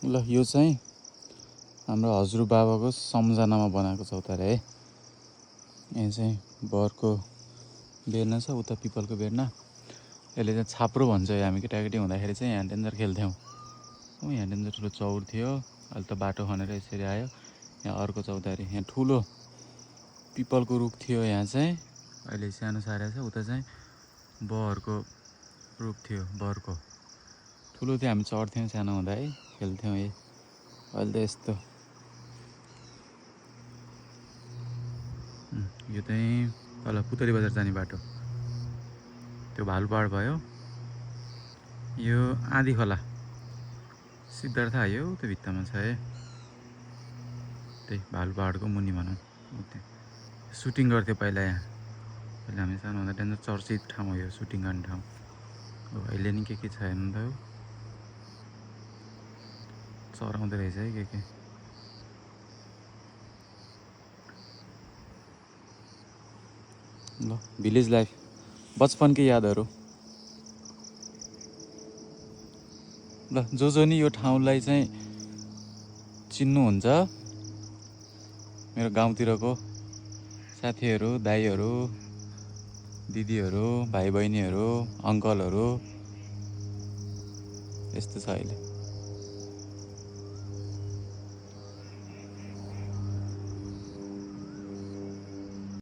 ल यो चाहिँ हाम्रो हजुरबाबाको सम्झनामा बनाएको चौतारा है। यहाँ चाहिँ बरको बेर्ना छ, उता पिपलको बेर्ना। यसले चाहिँ छाप्रो भन्छ। हामी केटाकेटी हुँदाखेरि चाहिँ यहाँ डेन्जर खेल्थ्यौँ। यहाँ डेन्जर ठुलो चौर थियो। अहिले त बाटो खनेर यसरी आयो। यहाँ अर्को चौतारी, यहाँ ठुलो पिपलको रुख थियो। यहाँ चाहिँ अहिले सानो सारा छ। उता चाहिँ बरको रुख थियो, बरको ठुलो थियो। हामी चढ्थ्यौँ सानो हुँदा है, खेल्थ्यौँ। अहिले त यस्तो। यो चाहिँ तल पुतली बजार जाने बाटो, त्यो भालुपाहाड भयो। यो आँधी खोला सिद्धार्थ आयो त्यो भित्तामा छ है। त्यही भालुपाहाडको मुनि भनौँ। सुटिङ गर्थ्यो पहिला यहाँ। पहिला हामी सानो हुँदा डेन्जर चर्चित ठाउँ हो यो, सुटिङ गर्ने ठाउँ हो। अहिले नि के छ हेर्नु त, चराउँदो रहेछ है के। ल भिलेज लाइफ, बचपनकै यादहरू। ल जो नि यो ठाउँलाई चाहिँ चिन्नुहुन्छ, मेरो गाउँतिरको साथीहरू, दाइहरू, दिदीहरू, भाइ बहिनीहरू, अङ्कलहरू, यस्तो छ अहिले।